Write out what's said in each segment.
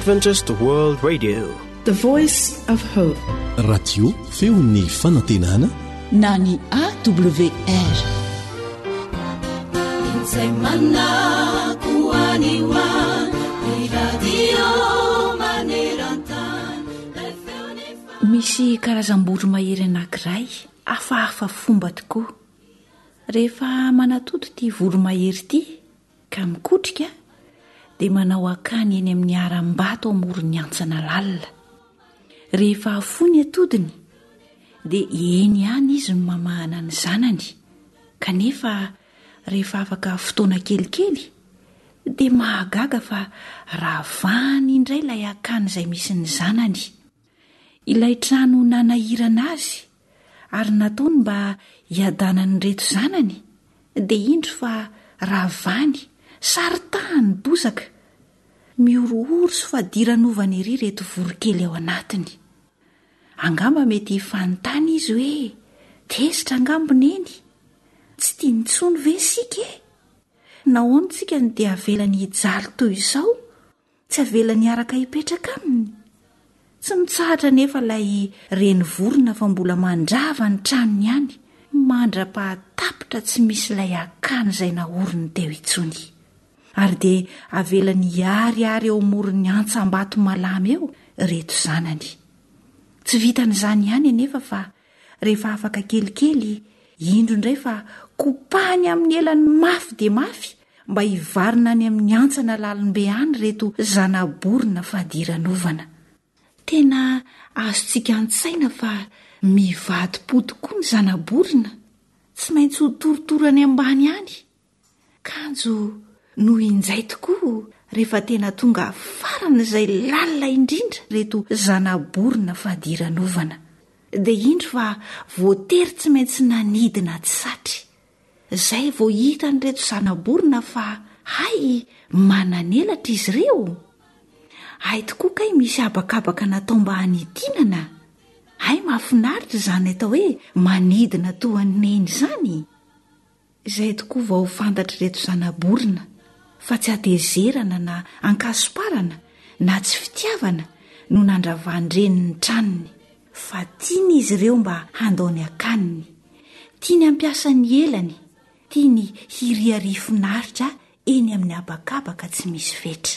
Adventist World Radio. The Voice of Hope. Radio feon'ny fanantenana na ny AWR. Izay manako any ho any radio maneran-tany. Misy karazam-boromahery anankiray hafahafa fomba tokoa. Rehefa manatody ity voromahery ity ka mikotrika dia manao akany eny amin'ny harambato amoron'ny hantsana lalina. Rehefa afoy ny atodiny dia eny ihany izy no mamahana ny zanany kanefa rehefa afaka fotoana kelikely dia mahagaga fa ravahany indray ilay akany izay misy ny zanany. Ilay trano nanahirana azy ary nataony mba hiadanan'ireto zanany dia indro fa ravany, saritahany bozaka, mihorohoro sy fadiranovana ery ireto voronkely ao anatiny. Angamba mety hifanontany izy hoe tezitra angamba Neny? Tsy tiany intsony ve isika e? Nahoana isika no dia avelany hijaly toy izao? Tsy avelany hiaraka hipetraka aminy. Tsy mitsahatra anefa ilay renivorona fa mbola mandrava ny tranony ihany mandra-pahatapitra tsy misy ilay akany izay naoriny teo intsony. Ary dia avelany hiariary eo amoron'ny antsam-bato malama eo ireto zanany. Tsy vitan'izany ihany anefa fa rehefa afaka kelikely, indro indray fa kopahany amin'ny elany mafy dia mafy mba hivarina any amin'ny hantsana lalim-be any ireto zana-borona fadiranovana. Tena azontsika an-tsaina fa mivadi-po tokoa ny zana-borona, tsy maintsy ho torotoro any ambany any. Kanjo no injay tokoa rehefa tena tonga faran'izay lalina indrindra ireto zana-borona fadiranovana. Dia indro fa voatery tsy maintsy nanidina tsy satry. Izay vao hitan'ireto zana-borona fa hay manan'elatra izy ireo. Hay tokoa kay misy habakabaka natao mba hanidinana. Hay mahafinaritra izany atao hoe manidina toa an'i Neny izany. Izay tokoa vao fantatr'ireto zana-borona fa tsy hatezerana na ankasomparana na tsy fitiavana no nandravan-dreniny ny tranony, fa tiany izy ireo mba handao ny akaniny, tiany hampiasa ny elany, tiany hiriaria finaritra eny amin'ny habakabaka tsy misy fetra.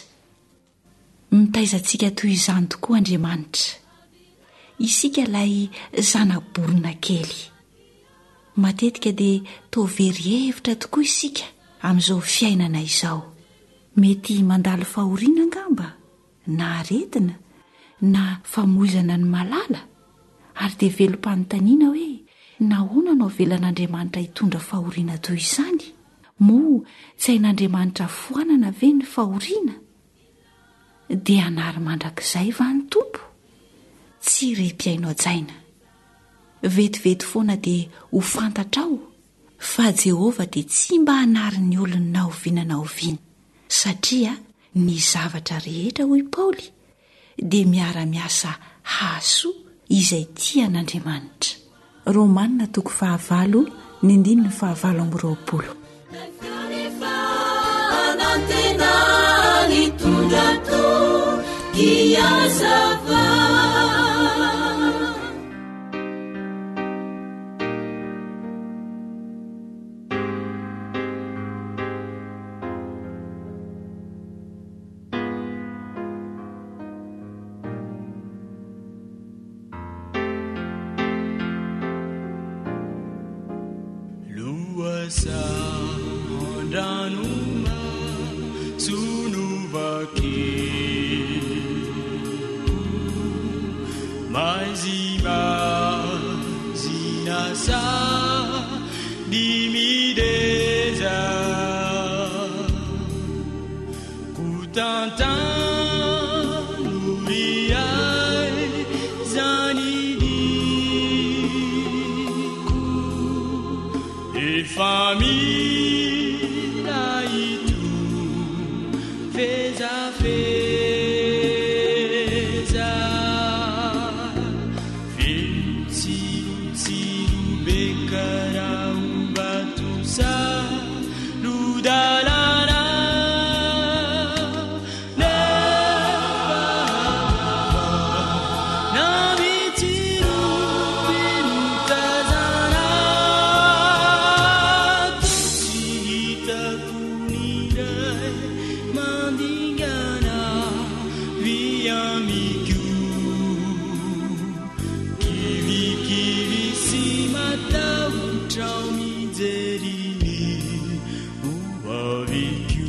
Mitaiza antsika toy izany tokoa Andriamanitra. Isika ilay zana-borona kely. Matetika dia toa very hevitra tokoa isika amin'izao fiainana izao. Mety mandalo fahoriana angamba, na aretina, na famoizana ny malala, ary dia velom-panontaniana hoe nahoana no avelan'Andriamanitra hitondra fahoriana toy izany? Moa tsy hain'Andriamanitra foanana ve ny fahoriana? Dia hanary mandrakizay va ny Tompo? Tsia ry mpihaino hajaina. Vetivety foana dia ho fantatrao fa Jehovah dia tsy mba hanary ny olony na oviana na oviana, satria ny zavatra rehetra, hoy Paoly, dia miara-miasa hahasoa izay tia an'Andriamanitra. Romana toko fahavalo ny andininy fahavalo amby roapolo. Tahotra mijery ny ho aviko.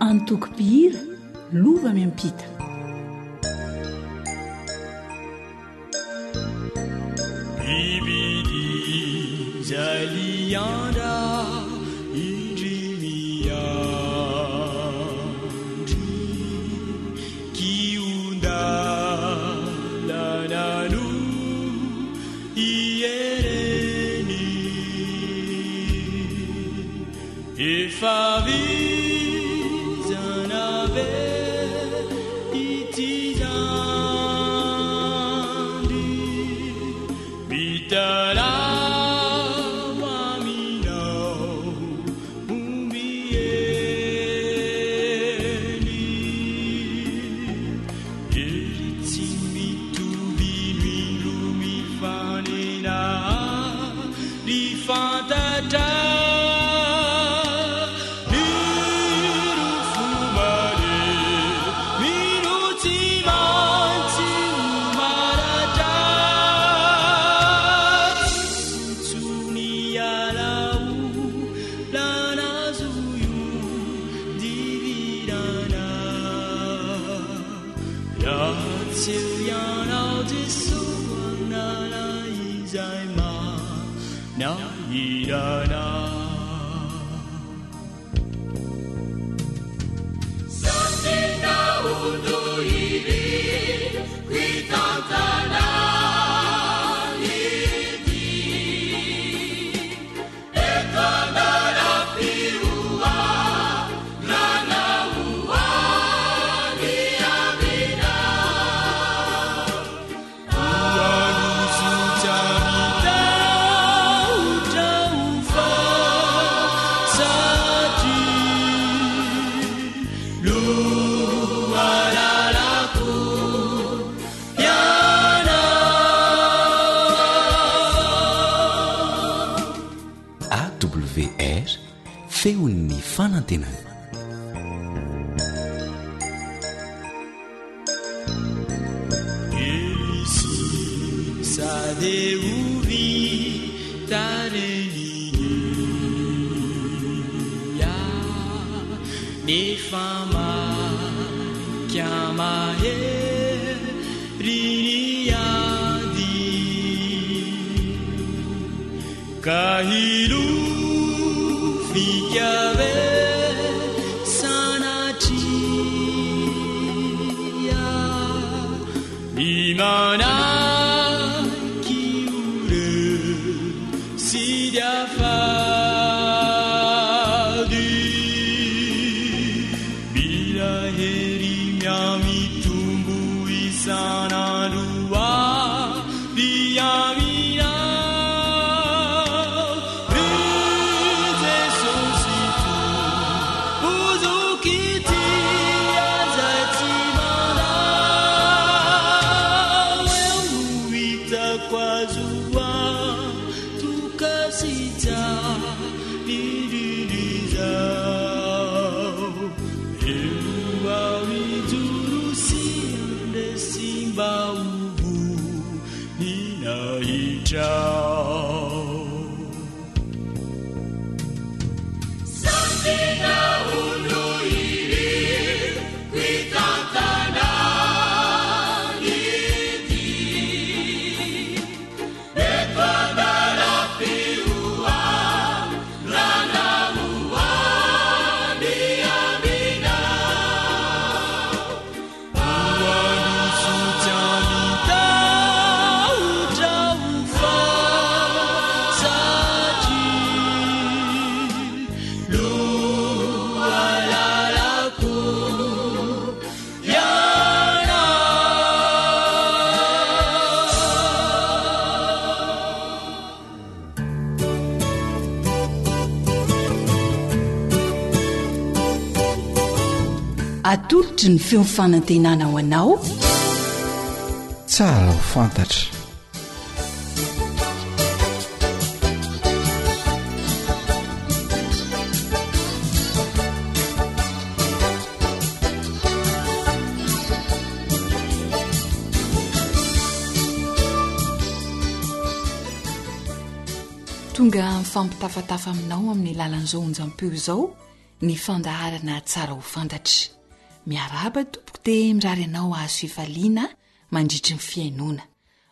Antoko mpihira Lova miampita. Efa vizana ve ity zandry mitalaho aminao ombieny Hery tsy mitovy no indro mifanena Ny fantatra ny rofomane Mino tsy maintsy ho maratra Tsisy intsony hiala ho lanazo io divirana Raha tsy eo ianao Jesoa hanala izay manahirana. AWR, feon'ny fanantenana. Atolotry ny feo fanantenana ho anao. Tsara ho fantatra. Tonga mifampitafatafa aminao amin'ny lalan'izao onjam-peo izao ny fandaharana tsara ho fantatra. Miarahaba tompoko dia mirary anao hahazo fifaliana mandritry ny fihainoana.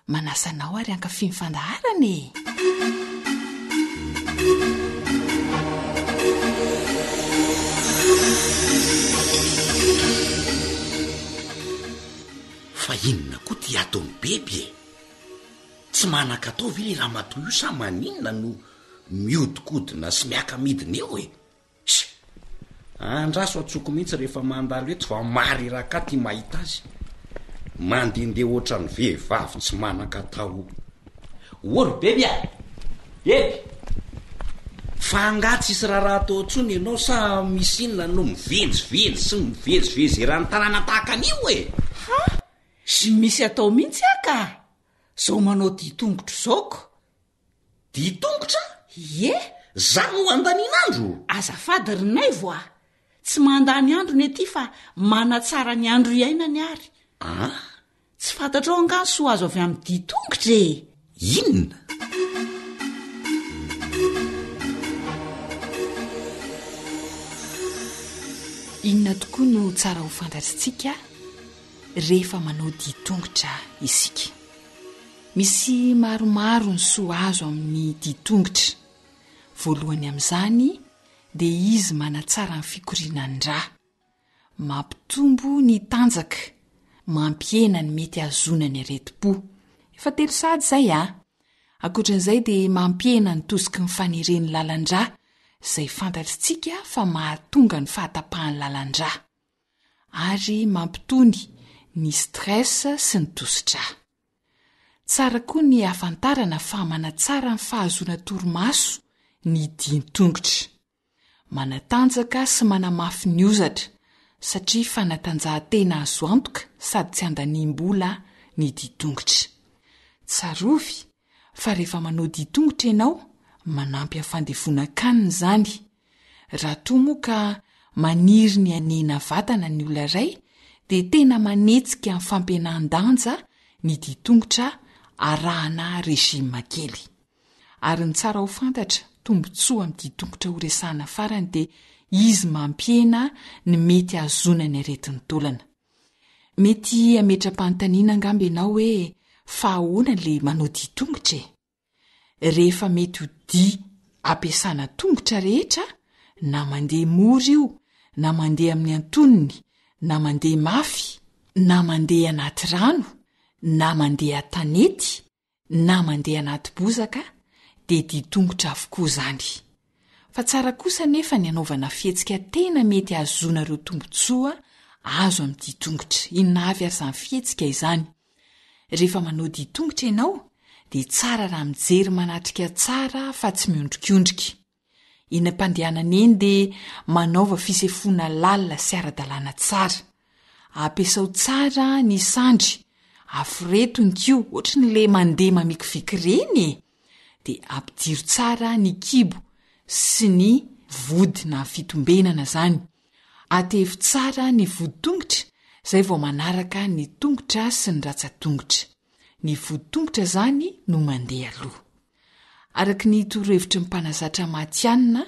Manasa anao ary hankafy ny fandaharana e! Fa inona koa ty ataon'i Beby e? Tsy manan-katao ve le ramatoa io sa maninona no miodikodina sy miaka-midina eo e? Ss! Andraso antsoko mihitsy rehefa mandalo eto fa mariraka ty mahita azy. Mandehandeha ohatran'ny vehivavy tsy manan-katao. O ry Beby a! Beby! Fa angaha tsisy raharaha atao intsony ianao sa misy inona no mivenjivenjy sy mivezivezy eran'ny tanàna tahaka an'io e? Ha! Tsy misy atao mihitsy aho ka! Zao manao dia tongotro zao ko! Dia tongotra? Ie! Za no andaniana andro? Azafady ry Naivo a! Tsy mandany andro ny aty fa manatsara ny andro iainany ary. An? Tsy fantatrao angaha ny soa azo avy amin'ny dia tongotra e? Inona? Inona tokoa no tsara ho fantatritsika rehefa manao dia tongotra isika? Misy maromaro ny soa azo amin'ny dia tongotra. Voalohany amin'izany dia izy manatsara ny fikorianan'ny ra, mampitombo ny tanjaka, mampihena ny mety hahazoana ny aretim-po. Efa telo sahady izay a! Ankoatran'izay dia mampihena ny tosiky ny faneren'ny lalan-drà izay fantatritsika fa mahatonga ny fahatapahan'ny lalan-drà. Ary mampitony ny stress sy ny tosi-drà. Tsara koa ny hahafantarana fa manatsara ny fahazoana torimaso ny dian-tongotra. Manatanjaka sy manamafy ny hozatra, satria fanatanjahantena azo antoka sady tsy andaniam-bola ny dian-tongotra. Tsarovy fa rehefa manao dian-tongotra ianao, manampy amin'ny fandevonan-kanina izany. Raha toa moa ka maniry ny hanena vatana ny olona iray dia tena manetsika ny fampihenan-danja ny dian-tongotra arahana régime kely. Ary ny tsara ho fantatra, tombontsoa amin'ny dian-tongotra horesahana farany dia izy mampihena ny mety hahazoana ny aretin'ny taolana. Mety hametra-panontaniana angamba ianao hoe fa ahoana ilay manao dian-tongotra e? Rehefa mety ho dia ampiasana tongotra rehetra, na mandeha mora io, na mandeha amin'ny antonony, na mandeha mafy, na mandeha anaty rano, na mandeha an-tanety, na mandeha anaty bozaka, dia dia tongotra avokoa izany. Fa tsara kosa anefa ny hanaovana fihetsika tena mety hahazoana ireo tombontsoa azo amin'ny dia tongotra. Inona avy ary izany fihetsika izany? Rehefa manao dia tongotra ianao dia tsara raha mijery manatrika tsara fa tsy miondrikondrika. Eny am-pandehanana eny dia manaova fisefoana lalina sy ara-dalàna tsara. Ampiasao tsara ny sandry, aforeto ny kiho ohatry ny le mandeha mamikiviky ireny e! Dia ampidiro tsara ny kibo sy ny vody na fitombenana izany. Atevo tsara ny voditongotra izay vao manaraka ny tongotra sy ny ratsan-tongotra. Ny voditongotra izany no mandeha aloha. Araka ny torohevitry ny mpanazatra matihanina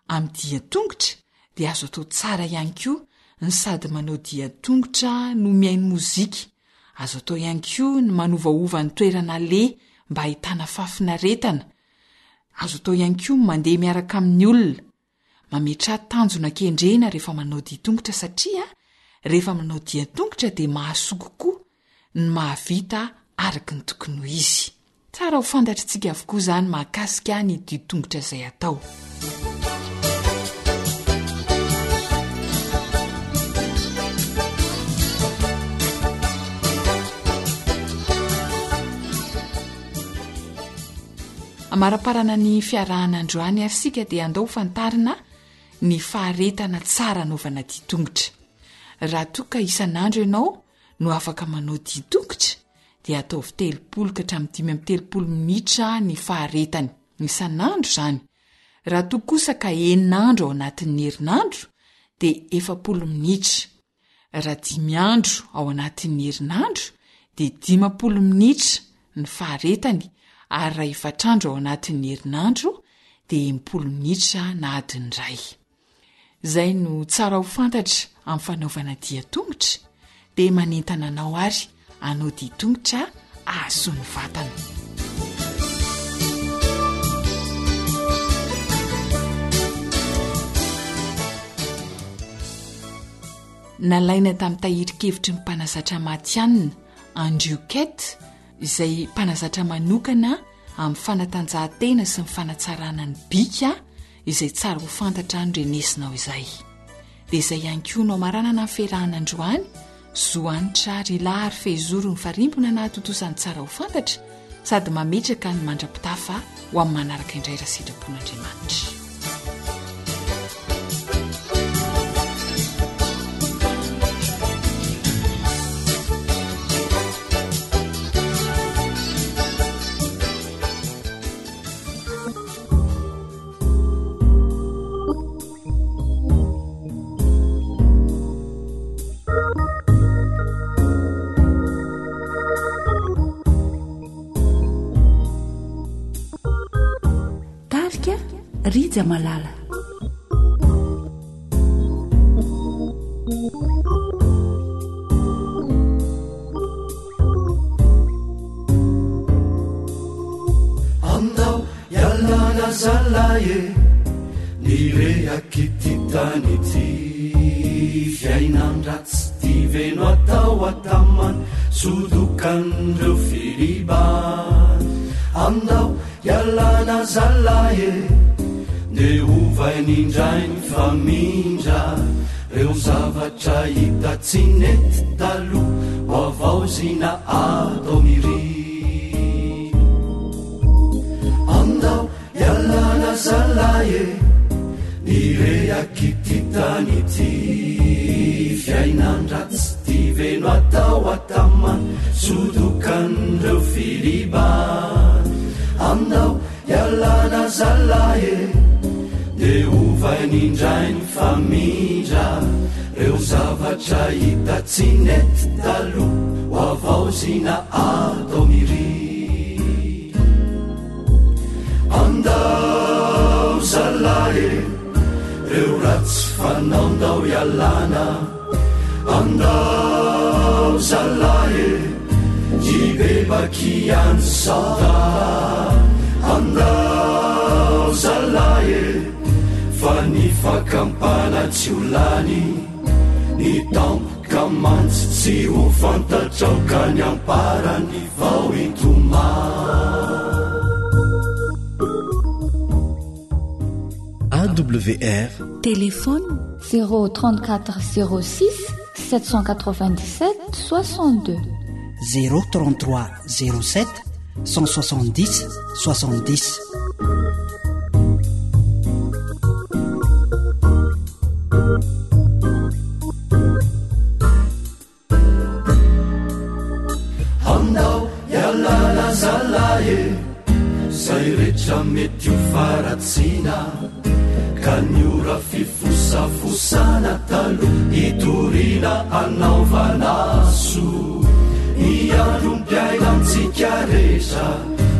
amin'ny dian-tongotra dia azo atao tsara ihany koa ny sady manao dian-tongotra no mihaino mozika. Azo atao ihany koa ny manovaova ny toerana aleha mba hahitana fahafinaretana. Azo atao ihany koa ny mandeha miaraka amin'ny olona. Mametraha tanjona kendrena rehefa manao dian-tongotra satria rehefa manao dian-tongotra dia mahasoa kokoa ny mahavita araka ny tokony ho izy. Tsara ho fantatr'tsika avokoa izany mahakasika ny dian-tongotra izay atao. Amaraparana ny fiarahana androany ary isika dia andao ho fantarina ny faharetana tsara anaovana dian-tongotra. Raha toa ka isan'andro ianao no afaka manao dia tongotra dia ataovy 30 ka hatramin'ny 35 minitra ny faharetany, isan'andro izany. Raha toa kosa ka enina andro ao anatin'ny herinandro dia 40 minitra. Raha dimy andro ao anatin'ny herinandro dia 50 minitra ny faharetany ary raha efatr'andro ao anatin'ny herinandro dia 60 minitra na adiny iray. Izay no tsara ho fantatra amin'ny fanaovana dia tongotra dia manentana anao ary hanao dia tongotra ahasoa ny vatana. Nalaina tamin'ny tahirin-kevitry ny mpanazatra matihanina Andrew Kett izay mpanazatra manokana amin'ny fanatanjahantena sy ny fanatsarana ny bika izay tsara ho fantatra no renesinao izay. Dia izay ihany koa no amaranana ny fiarahana androany, zo hanitra ry lahy ary fehizoro ny farimbona nahatontosa ny tsara ho fantatra sady mametraka ny mandra-pitafa ho amin'ny manaraka indray raha sitrapon'Andriamanitra. Tarika Rija Malala. Andao ialana zalahy e, ny rehak'ity tany ity. Fiainan-dratsy ty ve no atao ataman, sodokan'ireo firiba. Andao ialana zalahy e, ndeha ovainy indray ny famindra. Reo zavatra hita tsy nety taloha, ho havaozina atao mirindra. Andao ialana zalahy e, ny rehak'ity tany ity. Fiainan-dratsy ty ve no atao ataman, sodokan'ireo filiba. Andao ialana zalahy e, dia ovainy indray ny famindra. Reo zavatra hita tsy nety taloha, ho havaozina atao mirindra. Andao zalahy e, reo ratsy fanao ndao ialana. Andao zalahy e, hibebaky ihany sao Andao zalahy e, fa ny fakampana tsy ho lany. Ny tampoka mantsy tsy ho fantatrao ka ny amparany vao hitomany. AWR Téléphone 034 06 797 62 033 07 170 70. Andao ialana zalahy e, zay rehetra mety ho faharatsiana ka ny ora fifosafosana taloha hitoriana hanaovana soa. Ny androm-piainantsika rehetra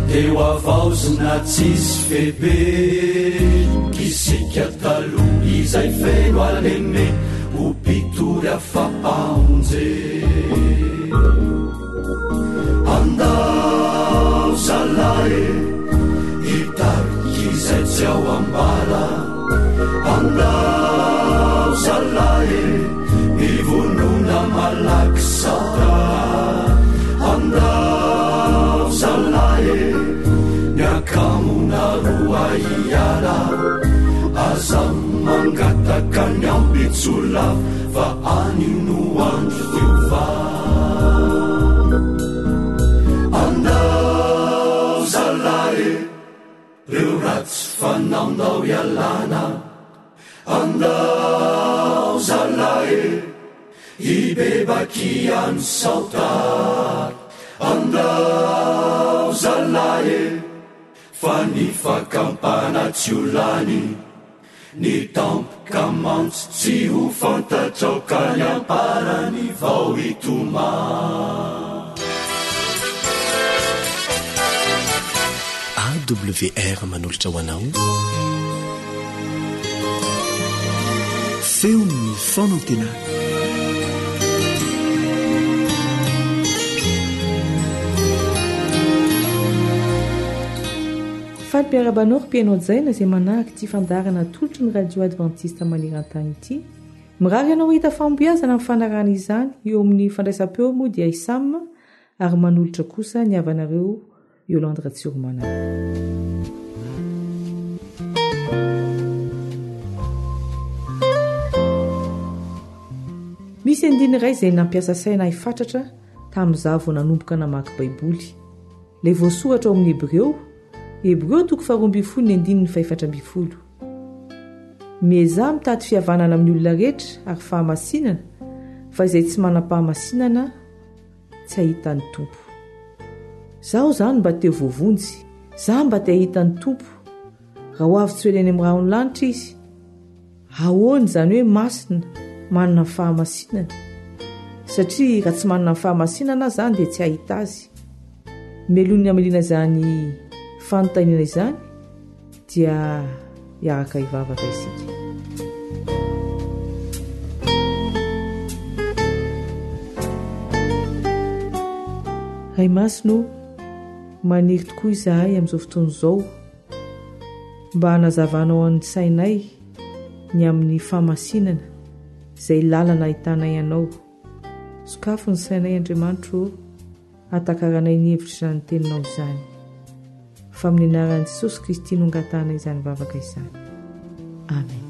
dia ho havaozina tsisy fepetra. Isika taloha izay feno haleme ho mpitory afa-pamonjena. Andao zalahy e, hitarika izay tsy ao am-bala. Andao zalahy e, mivonona malaky sata. Andao zalahy e, ny akamona roa hiala. Aza mangataka ny ampitso lava fa anio no andro fiovana. Andao zalahy e, reo ratsy fanao ndao ialana. Andao zalahy e, Hibebaka ihany sao tara Andao zalahy e Fa ny fakampana tsy ho lany Ny tampoka mantsy tsy ho fantatrao Ka ny amparany vao hitomany. AWR manolotra ho anao Feon'ny fanantenana. Faly mpiarahaba anao ry mpihaino hajaina izay manaraka ity fandaharana atolotry ny Radio Adventiste maneran-tany ity. Mirary anao hahita fahombiazana amin'ny fanarahana izany eo amin'ny fandraisam-peo moa dia i Sam ary manolotra kosa ny havanareo Yolande Ratsiromanana. Misy andininy iray izay nampiasa saina ahy fatratra tamin'izaho vao nanomboka namaky Baiboly. Ilay voasoratra ao amin'ny Hebreo, Hebreo toko faharoa ambin'ny folo ny andininy fahefatra ambin'ny folo. Miezaha mitady fihavanana amin'ny olona rehetra ary fahamasinana, fa izay tsy manam-pahamasinana tsy hahita ny Tompo. Zaho izany mba te ho voavonjy, za mba te hahita ny Tompo. Raha ho avy tsy ho ela eny amin'ny rahon'ny lanitra Izy. Ahoana izany hoe masina, manana ny fahamasinana? Satria raha tsy manana ny fahamasinana aho izany dia tsy hahita Azy. Mialoha ny hamaliana izany fanontaniana izany dia hiaraka hivavaka isika. Ray Masina ô, maniry tokoa izahay amin'izao fotoana izao mba hanazavanao an'ny sainay ny amin'ny fahamasinana izay lalana ahitanay anao. Sokafy ny sainay Andriamanitro ô. Hatakaranay ny hevitr'izany teninao izany. Fa amin'ny anaran'i Jesosy Kristy no angatahana izany vavaka izany. Amen.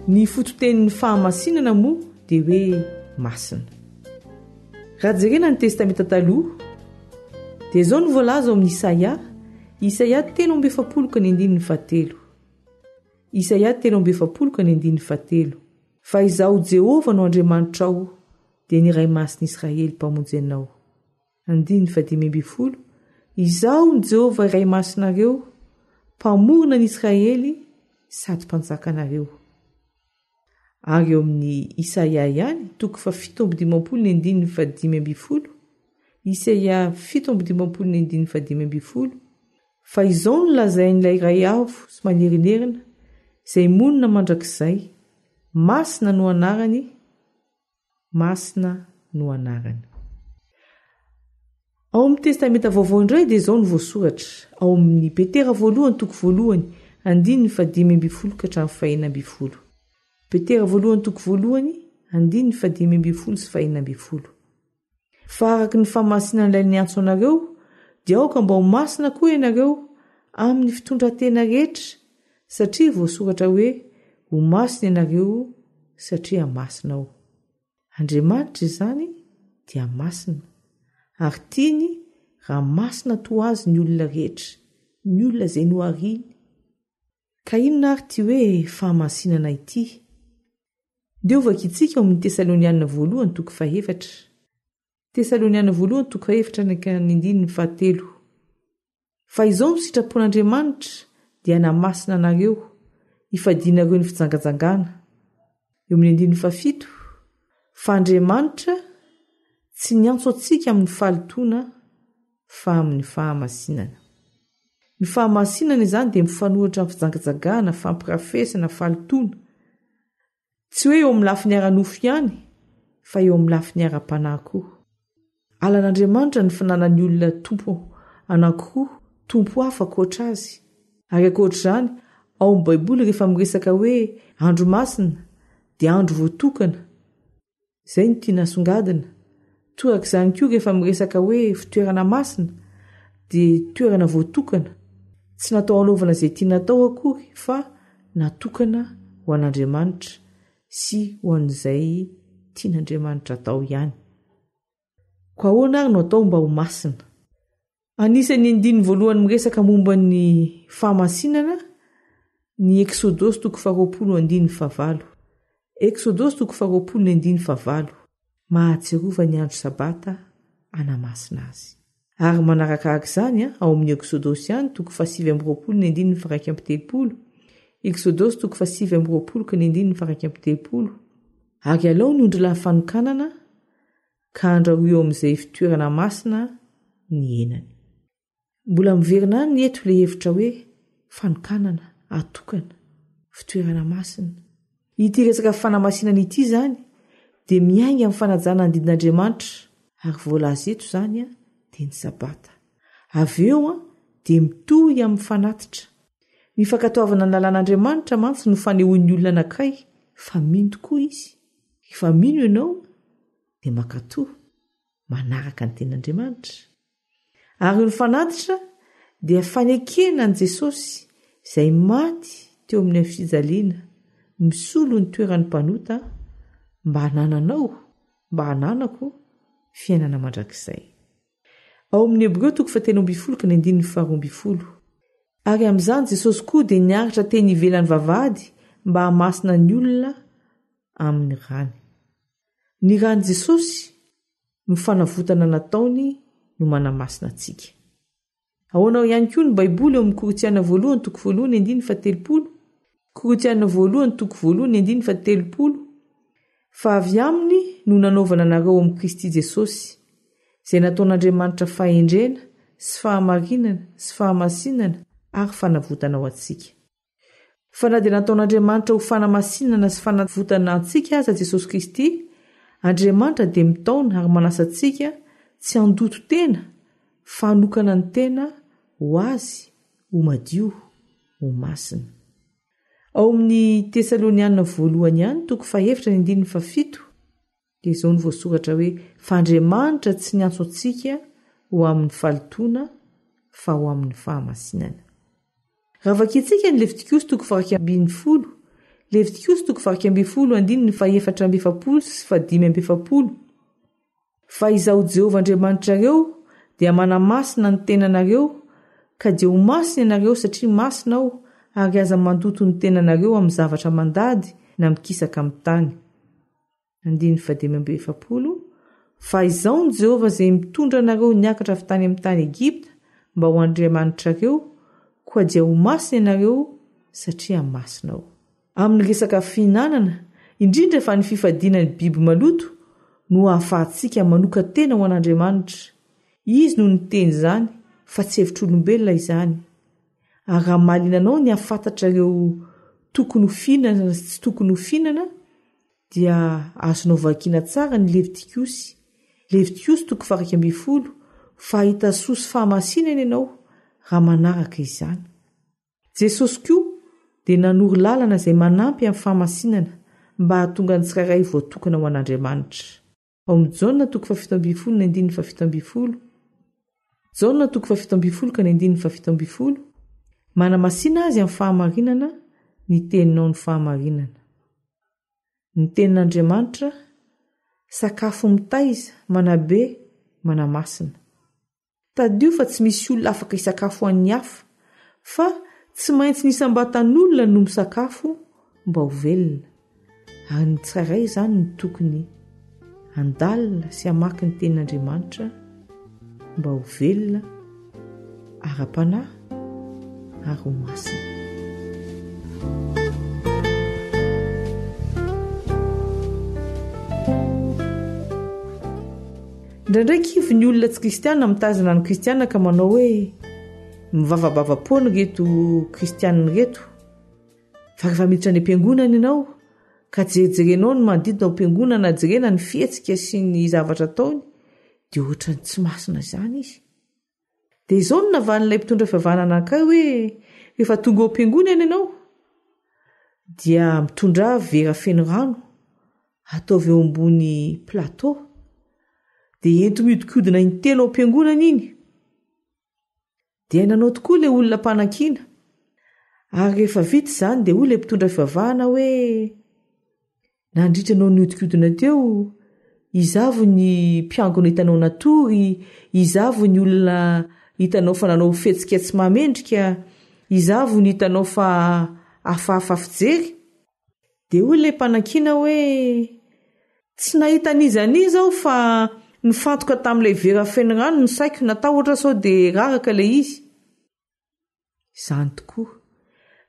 Ny fototenin'ny fahamasinana moa dia hoe masina. Raha jerena ny Testamenta Taloha, dia izao no voalaza ao amin'ny Isaia, Isaia 43 ka ny andininy fahatelo. Isaia 43 ka ny andininy fahatelo. Fa Izaho Jehovah no Andriamanitrao, dia ny Iray Masin'i Israely Mpamonjy anao. Andininy fahadimy ambin'ny folo, Izaho no Jehovah Iray Masinareo, Mpamorona ny Israely sady Mpanjakanareo. Ary eo amin'ny Isaia ihany, toko fahafito amby dimampolo ny andininy fahadimy ambin'ny folo, Isaia 57 ny andininy fahadimy ambin'ny folo, Fa izao no lazain'ilay Iray Avo sy Manerinerina, izay monina mandrakizay, Masina no anarany, Masina no anarany. Ao amin'ny Testamenta Vaovao indray dia izao no voasoratra, ao amin'ny Petera voalohany toko voalohany, andininy fahadimy ambin'ny folo ka hatramin'ny fahenina ambin'ny folo. Petera voalohany toko voalohany, andininy fahadimy ambin'ny folo sy fahenina ambin'ny folo. Fa araka ny fahamasinan'Ilay niantso anareo, dia aoka mba ho masina koa ianareo amin'ny fitondran-tena rehetra, satria voasoratra hoe, Ho masina ianareo, satria masina Aho. Andriamanitra izany dia masina, ary tiany raha masina toa Azy ny olona rehetra, ny olona izay nohariny. Ka inona ary ity hoe fahamasinana ity? Ndeha hovakintsika ao amin'ny Tesaloniana voalohany toko fahefatra. Tesaloniana voalohany toko fahefatra ny andininy fahatelo. Fa izao no sitrapon'Andriamanitra dia hanamasina anareo, hifadianareo ny fijangajangana. Eo amin'ny andininy fahafito, fa Andriamanitra tsy niantso antsika amin'ny fahalotoana fa amin'ny fahamasinana. Ny fahamasinana izany dia mifanohitra amin'ny fijangajangana, fampirafesana, fahalotoana. Tsy hoe eo amin'ny lafiny ara-nofo ihany fa eo amin'ny lafiny ara-panahy koa. Halan'Andriamanitra ny fananan'ny olona tompo anankiroa, tompo hafa ankoatra azy. Ary ankoatr'izany, ao amin'ny Baiboly rehefa miresaka hoe andro masina dia andro voatokana, Izay no tiana asongadina. Toraka izany koa rehefa miresaka hoe fitoerana masina dia toerana voatokana, tsy natao hanaovana izay tiana atao akory fa natokana ho an'Andriamanitra sy ho an'izay tian'Andriamanitra atao ihany. Koa ahoana ary no atao mba ho masina? Anisan'ny andininy voalohany miresaka momba ny fahamasinana ny Eksodosy toko faharoapolo andininy fahavalo. Eksodosy toko faharoapolo ny andininy fahavalo, Mahatsiarova ny andro Sabata hanamasina azy. Ary manarakaraka izany, ao amin'ny Eksodosy ihany, toko fahasivy amby roapolo ny andininy faha-31, Eksodosy toko fahasivy amby roapolo ka ny andininy faha-31, Ary alao ny ondrilahy fanokanana, ka andrahoy eo amin'izay fitoerana masina ny henany. Mbola miverina any eto ilay hevitra hoe fanokanana, atokana, fitoerana masina. Ity resaka fanamasinana ity izany dia miainga amin'ny fanajana ny didin'Andriamanitra ary voalaza eto izany dia ny Sabata. Avy eo dia mitohy amin'ny fanatitra. Ny fankatoavana ny lalàn'Andriamanitra mantsy no fanehoan'ny olona anankiray fa mino tokoa izy. Rehefa mino ianao dia mankatò, manaraka ny tenin'Andriamanitra. Ary ny fanatitra dia fanekena an'i Jesosy izay maty teo amin'ny fijaliana misolo ny toeran'ny mpanota mba hanananao, mba hananako fiainana mandrakizay. Ao amin'ny Hebreo toko fahatelo ambin'ny folo ka ny andininy faharoa ambin'ny folo. Ary amin'izany Jesosy koa dia niaritra teny ivelan'ny vavahady mba hahamasina ny olona amin'ny rany. Ny ran'i Jesosy no fanavotana nataony no manamasina antsika. Ahoana ihany koa ny Baiboly ao amin'ny Korintiana voalohany toko voalohany andininy fahatelopolo? Korintiana voalohany toko voalohany andininy fahatelopolo Fa avy aminy no nanaovana anareo ao amin'i Kristy Jesosy, izay nataon'Andriamanitra fahendrena sy fahamarinana sy fahamasinana ary fanavotana ho antsika. Fa na dia nataon'Andriamanitra ho fanamasinana sy fanavotana antsika aza Jesosy Kristy, Andriamanitra dia mitaona ary manasa antsika tsy handoto tena fa hanokana ny tena ho Azy ho madio, ho masina. Ao amin'ny Tesaloniana voalohany ihany, toko fahefatra ny andininy fahafito, dia izao no voasoratra hoe, Fa Andriamanitra tsy niantso antsika ho amin'ny fahalotoana fa ho amin'ny fahamasinana. Raha vakintsika ny Levitikosy toko faha-11, Levitikosy toko faha-11 andininy faha-44 sy faha-45, Fa Izaho Jehovah Andriamanitrareo dia manamasina ny tenanareo, ka dia ho masina ianareo satria masina Aho, ary aza mandoto ny tenanareo amin'ny zavatra mandady na mikisaka amin'ny tany. Andininy fahadimy amby efapolo, Fa Izaho no Jehovah izay mitondra anareo niakatra avy tany amin'ny tany Egypta mba ho Andriamanitrareo, koa dia ho masina ianareo, satria masina Aho. Amin'ny resaka fihinanana, indrindra fa ny fifadiana ny biby maloto, no ahafahantsika manokan-tena ho an'Andriamanitra. Izy no niteny izany, fa tsy hevitr'olombelona izany. Ary raha mahaliana anao ny hahafantatra ireo tokony ho fihinana sy tsy tokony ho fihinana, dia azonao vakiana tsara ny Levitikosy, Levitikosy toko faha-11, fa hahita soa sy fahamasinana ianao raha manaraka izany. Jesosy koa dia nanoro lalana izay manampy amin'ny fahamasinana mba hahatonga ny tsirairay voatokana ho an'Andriamanitra. Ao amin'ny Jaona toko fahafito ambin'ny folo ny andininy fahafito ambin'ny folo, Jaona toko fahafito ambin'ny folo ka ny andininy fahafito ambin'ny folo, Manamasina azy amin'ny fahamarinana ny teninao ny fahamarinana. Ny Tenin'Andriamanitra, sakafo mitaiza, manabe, manamasina. Tadidio fa tsy misy olona afaka hisakafo ho an'ny hafa, fa tsy maintsy ny isam-batan'olona no misakafo mba ho velona. Ary ny tsirairay izany no tokony handalina sy hamaky ny Tenin'Andriamanitra mba ho velona ara-panahy ary ho masina. Indraindray kivy ny olona tsy kristiana mitazana ny kristiana ka manao hoe mivavabava-poana ireto kristiana ireto. Fa rehefa miditra any am-piangonana ianao ka jerijerenao ny manodidina ao am-piangonana, jerena ny fihetsika sy ny zavatra ataony, dia ohatran'ny tsy masina izany izy. Dia izao no navalin'ilay mpitondra fivavahana anankiray hoe, rehefa tonga ao am-piangonana ianao, dia mitondrà vera feno rano, ataovy eo ambony plateau, dia ento mihodinkodina intelo ao am-piangonana iny. Dia nanao tokoa ilay olona mpanakiana. Ary rehefa vita izany dia hoy ilay mpitondra fivavahana hoe, Nandritra anao nihodinkodina teo, iza avy ny mpiangona hitanao natory, iza avy ny olona hitanao fa nanao fihetsika tsy mahamendrika? Iza avy no hitanao fa hafahafa fijery? Dia hoy ilay mpanakiana hoe, Tsy nahita an'iza an'iza aho fa nifantoka tamin'ilay vera feno rano ny saiko, natahotra sao dia raraka ilay izy. Izany tokoa.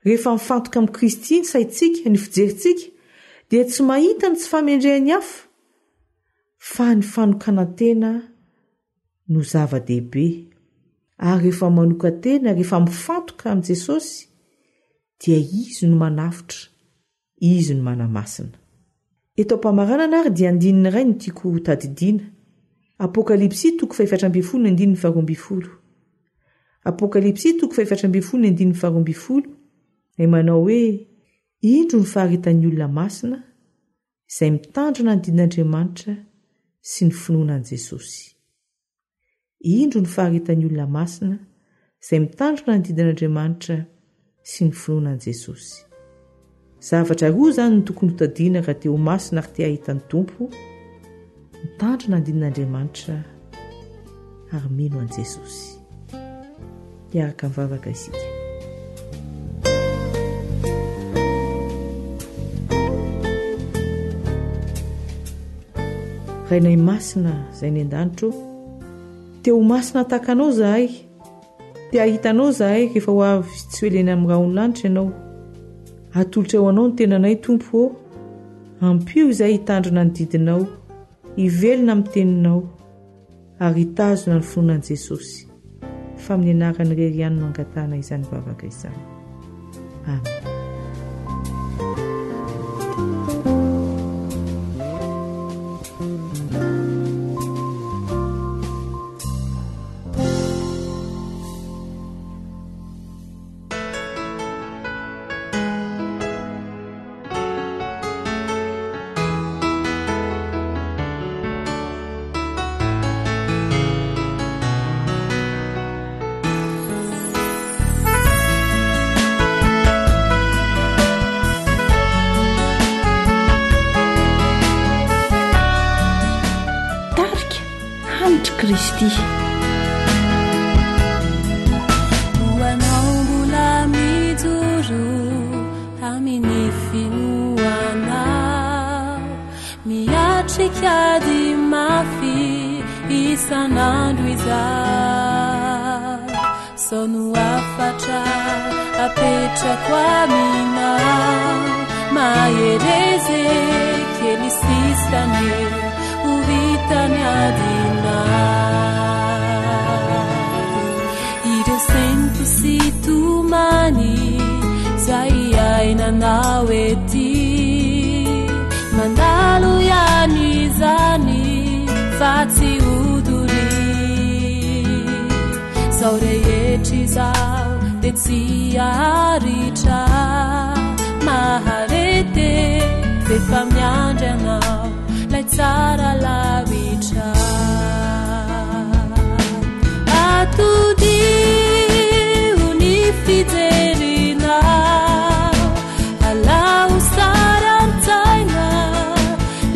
Rehefa mifantoka amin'i Kristy ny saintsika, ny fijerintsika, dia tsy mahita ny tsy fahamendrehan'ny hafa, fa ny fanokanan-tena no zava-dehibe. Ary rehefa manokan-tena, rehefa mifantoka amin'i Jesosy, dia Izy no manafotra, Izy no manamasina. Eto am-pamaranana ary dia andininy iray no tiako ho tadidiana. Apokalypsy toko fahefatra ambin'ny folo ny andininy faharoa ambin'ny folo. Apokalypsy toko fahefatra ambin'ny folo ny andininy faharoa ambin'ny folo, ilay manao hoe, Indro ny faharetan'ny olona masina, izay mitandrina ny didin'Andriamanitra sy ny finoana an'i Jesosy. Indro ny faharetan'ny olona masina izay mitandrina ny didin'Andriamanitra sy ny finoana an'i Jesosy. Zavatra roa izany no tokony hotadiana raha te ho masina ary te hahita ny Tompo, mitandrina ny didin'Andriamanitra ary mino an'i Jesosy. Hiaraka mivavaka isika. Rainay masina izay any an-danitra ô, te ho masina tahaka anao izahay, te hahita anao izahay rehefa ho avy tsy ho ela eny amin'ny rahon'ny lanitra ianao. Atolotra ho anao ny tenanay Tompo ô, ampio izahay hitandrina ny didinao, hivelona amin'ny teninao. ary hitazona ny finoana an'i Jesosy, fa amin'ny anarany irery ihany no angatahana izany vavaka izany. Amen. Tarika Hanitry Kristy. Ho anao mbola mijoro Amin'ny finoanao Miatrika ady mafy isan'andro izaho Zao no hafatra apetrako aminao Mahereza e, kely sisa anie ho vita ny adinao Ireo sento sy tomany zay iainanao ety Mandalo ihany izany fa tsy ho doria Zao rehetra izao dia tsy haharitra Maharete f'efa miandry anao lay tsara lavitra Atodiho ny fijerinao Alao sary an-tsaina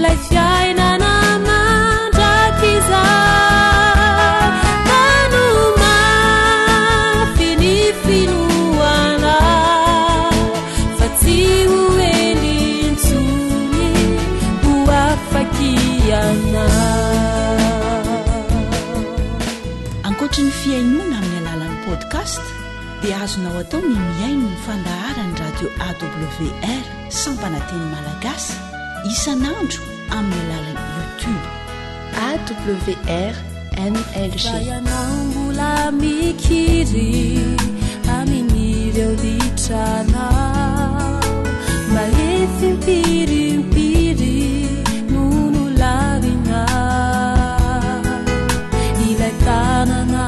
lay fiainana mandrakizay Tano mafy ny finoanao Fa tsy ho ela intsony ho afaka ianao. Ankoatry ny fihainoana amin'ny alalan'ny podcast dia azonao atao ny mihaino ny fandaharan'ny radio AWR sampana teny malagasy isan'andro amin'ny alalan'ny YouTube. AWR NLG. Raha ianao mbola mikiry amin'ireo ditranao mba efa impiry impiry no nolavinao ilay tanana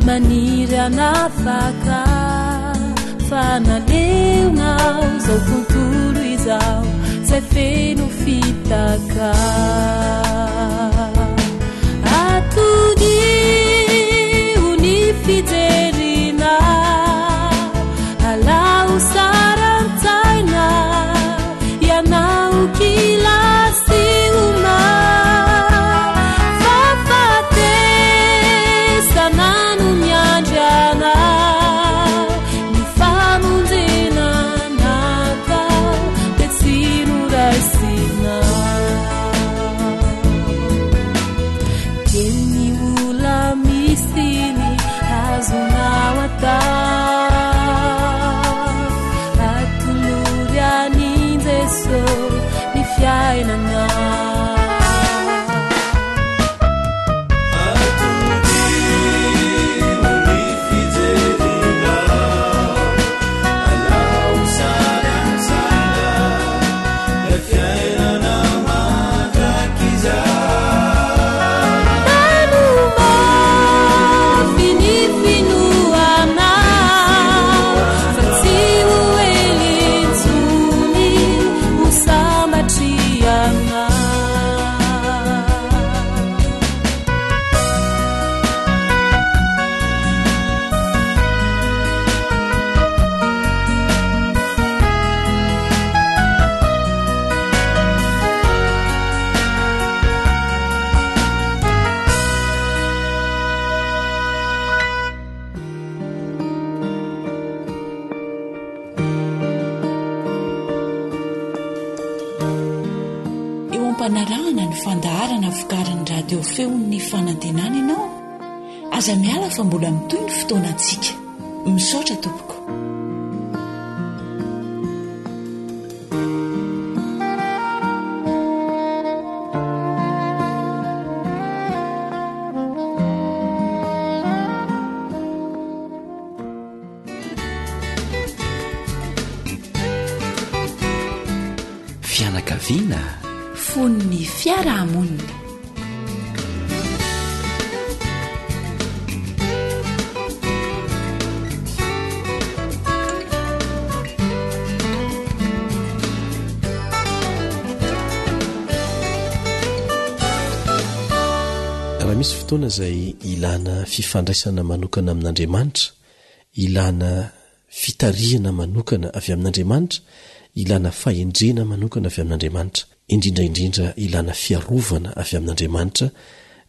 maniry hanafaka fa naleonao izao tontolo izao izay feno fitaka Atodiho ny fijerinao Alao sary an-tsaina ianao kila sy omaly Fahafatesana no miandry. fandaharana ny fandaharana vokarin'ny radio feon'ny fanantenana ianao? Aza miala fa mbola mitohy ny fotoanantsika. Misaotra tompoko. Fianakaviana. Fon'ny fiarahamonina. Raha misy fotoana izay ilana fifandraisana manokana amin'Andriamanitra, ilana fitarihana manokana avy amin'Andriamanitra, ilana fahendrena manokana avy amin'Andriamanitra, indrindra indrindra ilana fiarovana avy amin'Andriamanitra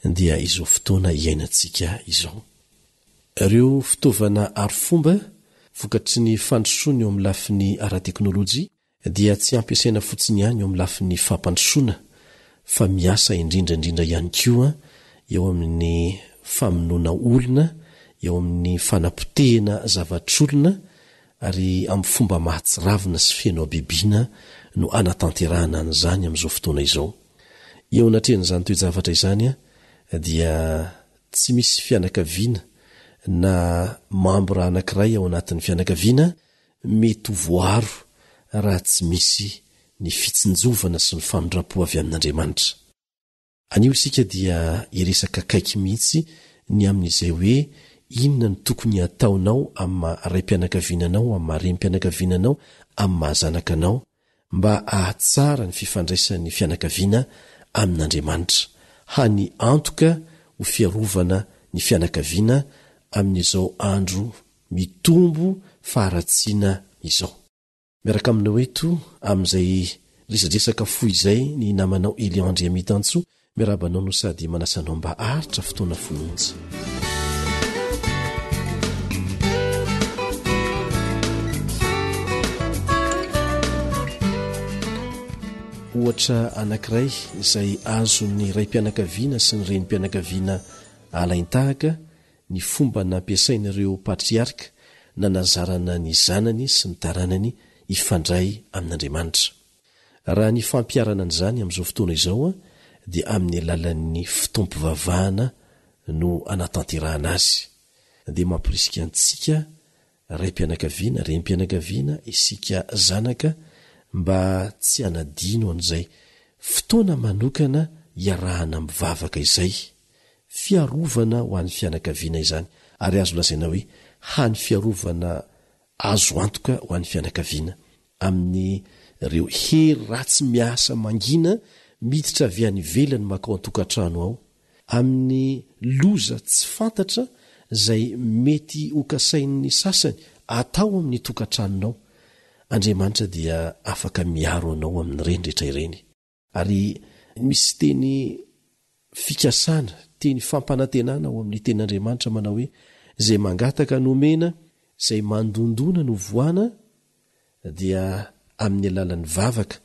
dia izao fotoana iainantsika izao. Ireo fitaovana arifomba vokatry ny fandrosoana eo amin'ny lafiny ara-teknolojia dia tsy ampiasaina fotsiny ihany eo amin'ny lafiny fampandrosoana fa miasa indrindra indrindra ihany koa eo amin'ny famonoana olona, eo amin'ny fanapotehana zavatr'olona ary amin'ny fomba mahatsiravina sy feno habibiana no anatanterahana an'izany amin'izao fotoana izao. Eo anatrehan'izany toe-javatra izany dia tsy misy fianakaviana na mambra anankiray ao anatin'ny fianakaviana mety ho voaro raha tsy misy ny fitsinjovana sy ny famindram-po avy amin'Andriamanitra. Anio isika dia hiresaka akaiky mihitsy ny amin'izay hoe inona no tokony hataonao amin'ny maha raim-pianakaviana anao, amin'ny maha renim-pianakaviana anao, amin'ny maha zanaka anao, mba hahatsara ny fifandraisan'ny fianakaviana amin'Andriamanitra, hany antoka ho fiarovana ny fianakaviana amin'izao andro mitombo faharatsiana izao. Miaraka aminao eto amin'izay resadresaka fohy izay ny namanao Elion Andriamitansoa, miarahaba anao no sady manasa anao mba haharitra fotoana fohy monja. Ohatra anankiray izay azon'ny raim-pianakaviana sy ny renim-pianakaviana alain-tahaka ny fomba nampiasain'ireo patriarka nanazarana ny zanany sy ny taranany hifandray amin'Andriamanitra. Raha ny fampiharana an'izany amin'izao fotoana izao dia amin'ny alalan'ny fotoam-pivavahana no anatanterahana azy. Dia mampirisika antsika raim-pianakaviana, renim-pianakaviana, isika zanaka mba tsy hanadino an'izay fotoana manokana iarahana mivavaka izay. Fiarovana ho an'ny fianakaviana izany ary azo lazaina hoe hany fiarovana azo antoka ho an'ny fianakaviana amin'ireo hery ratsy miasa mangina miditra avy any ivelany mankao an-tokantrano ao, amin'ny loza tsy fantatra izay mety hokasain'ny sasany atao amin'ny tokantranonao, Andriamanitra dia afaka miaro anao amin'ireny rehetra ireny. Ary misy teny fikasana, teny fampanantenana ao amin'ny Tenin'Andriamanitra manao hoe, Izay mangataka no omena, izay mandondona no vohana, dia amin'ny alalan'ny vavaka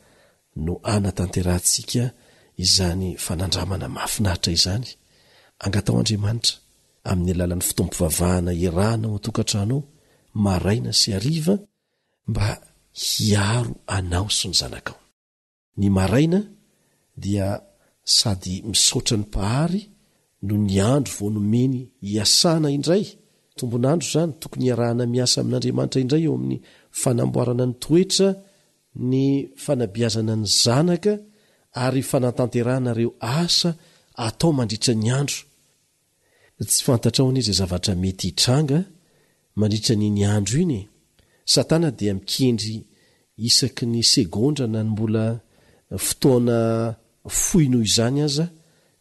no anatanterahantsika izany fanandramana mahafinaritra izany. Angataho Andriamanitra amin'ny alalan'ny fotoam-pivavahana iarahana ao an-tokantrano ao, maraina sy hariva, mba hiaro anao sy ny zanakao. Ny maraina dia sady misaotra ny Mpahary noho ny andro vao nomeny hiasana indray, tombon'andro izany, tokony hiarahana miasa amin'Andriamanitra indray eo amin'ny fanamboarana ny toetra, ny fanabeazana ny zanaka ary fanatanterahana ireo asa atao mandritra ny andro. Tsy fantatrao anie izay zavatra mety hitranga mandritra an'iny andro iny e! Satana dia mikendry isaky ny segondra na ny mbola fotoana fohy noho izany aza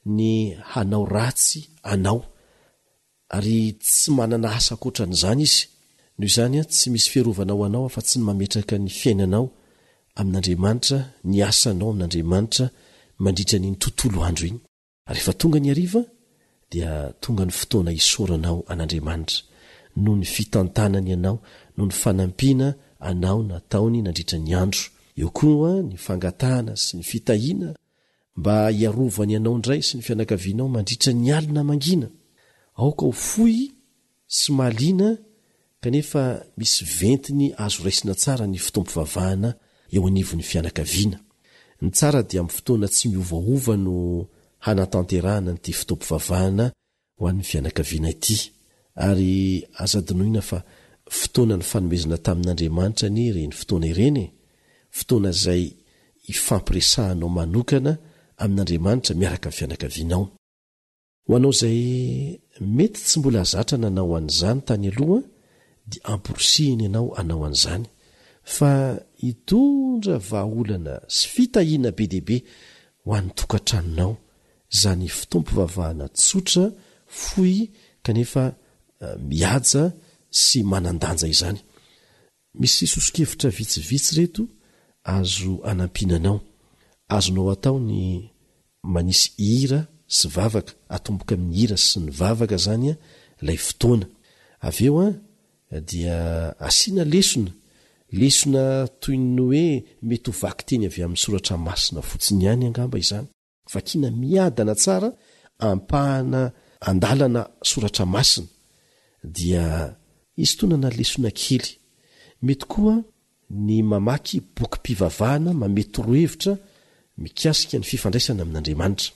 ny hanao ratsy anao ary tsy manana asa ankoatran'izany izy. Noho izany, tsy misy fiarovana ho anao afa-tsy ny mametraka ny fiainanao amin'Andriamanitra, ny asanao amin'Andriamanitra mandritra an'iny tontolo andro iny. Rehefa tonga ny hariva dia tonga ny fotoana hisaoranao an'Andriamanitra noho ny fitantanany anao, noho ny fanampiana anao nataony nandritra ny andro. Eo koa ny fangatahana sy ny fitahiana. Mba hiarovany anao indray sy ny fianakavianao mandritra ny alina mangina. Aoka ho fohy sy mahaliana kanefa misy ventiny azo raisina tsara ny fotoam-pivavahana eo anivon'ny fianakaviana. Ny tsara dia amin'ny fotoana tsy miovaova no hanatanterahana an'ity fotoam-pivavahana ho an'ny fianakaviana ity. Ary aza adinoina fa fotoana nifanomezana tamin'Andriamanitra anie ireny fotoana ireny e! Fotoana izay hifampiresahanao manokana amin'Andriamanitra miaraka amin'ny fianakavianao. Ho anao izay mety tsy mbola zatra nanao an'izany tany aloha dia amporisihina ianao hanao an'izany fa hitondra vahaolana sy fitahiana be dia be ho an'ny tokantranonao izany fotoam-pivavahana tsotra, fohy kanefa mihaja sy manan-danja izany. Misy soso-kevitra vitsivitsy ireto azo anampiana anao. Azonao atao ny manisy hira sy vavaka, atomboka amin'ny hira sy ny vavaka izany ilay fotoana. Avy eo dia asiana lesona, lesona toy ny hoe mety ho vakiteny avy amin'ny soratra masina fotsiny ihany angamba izany. Vakiana miadana tsara ampahana andalana soratra masina dia isintonana lesona kely. Mety koa ny mamaky bokim-pivavahana mamehy torohevitra mikasika ny fifandraisana amin'Andriamanitra.